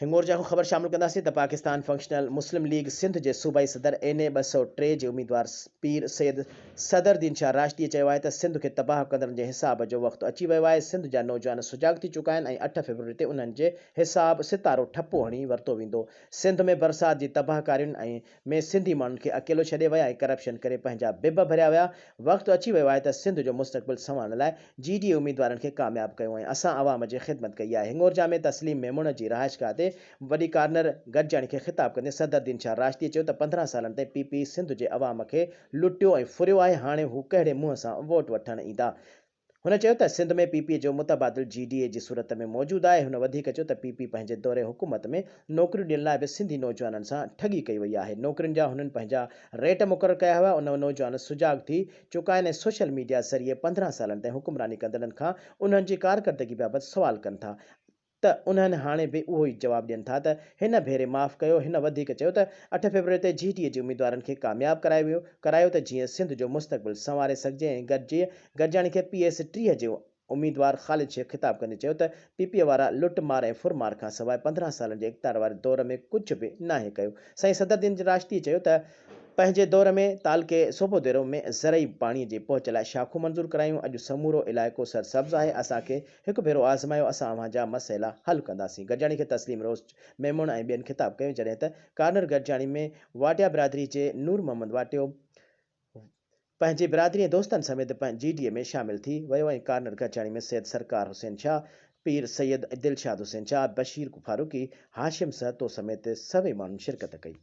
هنڱورجا کان خبر شامل ڪنداسين ته پاڪستان فنڪشنل مسلم ليگ سنڌ جي صوبائي صدر اين اي 203 جي اميدوار پير سيد صدر الدين شاهه راشديء چيو آهي ته سنڌ کي تباهه ڪندڙن جي حساب جو وقت اچي ويو آهي، سنڌ جا نوجوان سجاڳ ٿي چڪا آهن ۽ اٺ فيبروري تي انهن جي حساب ستارو ٺپو هڻي ورتو ويندو، سنڌ ۾ برسات جي تباهڪارين ۽ ۾ سنڌي ماڻهن کي اڪيلو ڇڏي ويا ۽ ڪرپشن ڪري پنهنجا بب ڀريا ويا، وقت اچي ويو آهي ته سنڌ جو مستقبل سنوارڻ لاء جي ڊي اي اميدوارن کي ڪامياب ڪيون ۽ اسان عوام جي خدمت ڪئي آهي. هنڱورجا ۾ تسليم ميمڻ جي رهائشگاهه تي وڏي ڪارنر گڏجاڻي کي خطاب ڪندي صدر الدين شاهه راشديء چيو ته 15 سالن تائين پي پي سنڌ جي عوام کي لٽيو ۽ ڦريو آهي هاڻي هو ڪهڙي منهن سان ووٽ وٺڻ ايندا هن چيو ته سنڌ ۾ پي پي جو متبادل جي ڊي اي جي صورت ۾ موجود آهي، هن وڌيڪ چيو ته پي پي پنهنجي دور حڪومت ۾ نوڪريون ڏيڻ لاء به سنڌي نوجوانن سان ٺڳي ڪئي وئي آهي، نوڪرين جا هنن پنهنجا ريٽ مقرر ڪيا هئا، ان نوجوان سجاڳ ٿي چڪا آهن ۽ سوشل ميڊيا ذريعي 15 سالن تائين حڪمراني ڪندڙن کان انهن جي ڪارڪردگي بابت سوال ڪن ٿا ته انهن هاڻي به اهو ئي جواب ڏين ٿا ته هن ڀيري معاف ڪيو، هن وڌيڪ چيو ته اٺ فيبروري تي جي ڊي اي جي اميدوارن کي ڪامياب ڪرايو ويو ڪرايو ته جيئن سنڌ جو مستقبل سنواري سگهجي ۽ گڏجي گڏجاڻي کي پي ايس 30 جي اميدوار خالد شيخ خطاب ڪندي چيو ته پي پي وارا لٽ مار ۽ ڦر مار کانسواء 15 سالن جي اقتدار واري دور ۾ ڪجهه به ناهي ڪيو سائين صدرالدين راشدي چيو ته پنهنجي دور ۾ تعلقي سوڀوديرو ۾ زرعي پاڻي جي پهچ لاء شاخون منظور ڪرايون، اڄ سمورو علائقو سرسبز آهي، اسان کي هڪ ڀيرو آزمايو، اسان اوهان جا مسئلا حل ڪنداسين. گڏجاڻي کي تسليم روز ميمڻ ۽ ٻين خطاب ڪيو، جڏهن ته ڪارنر گڏجاڻي ۾ واٽيا برادري جي نور محمد واٽيو پنهنجي برادري ۽ دوستن سميت جي ڊي اي ۾ شامل ٿي ويو ۽ ڪارنر گڏجاڻي ۾ سيد سرڪار حسين شاهه، پير سيد دلشاد حسين شاهه، بشير فاروقي، هاشم سهتو سميت سوين ماڻهن شرڪت ڪئي.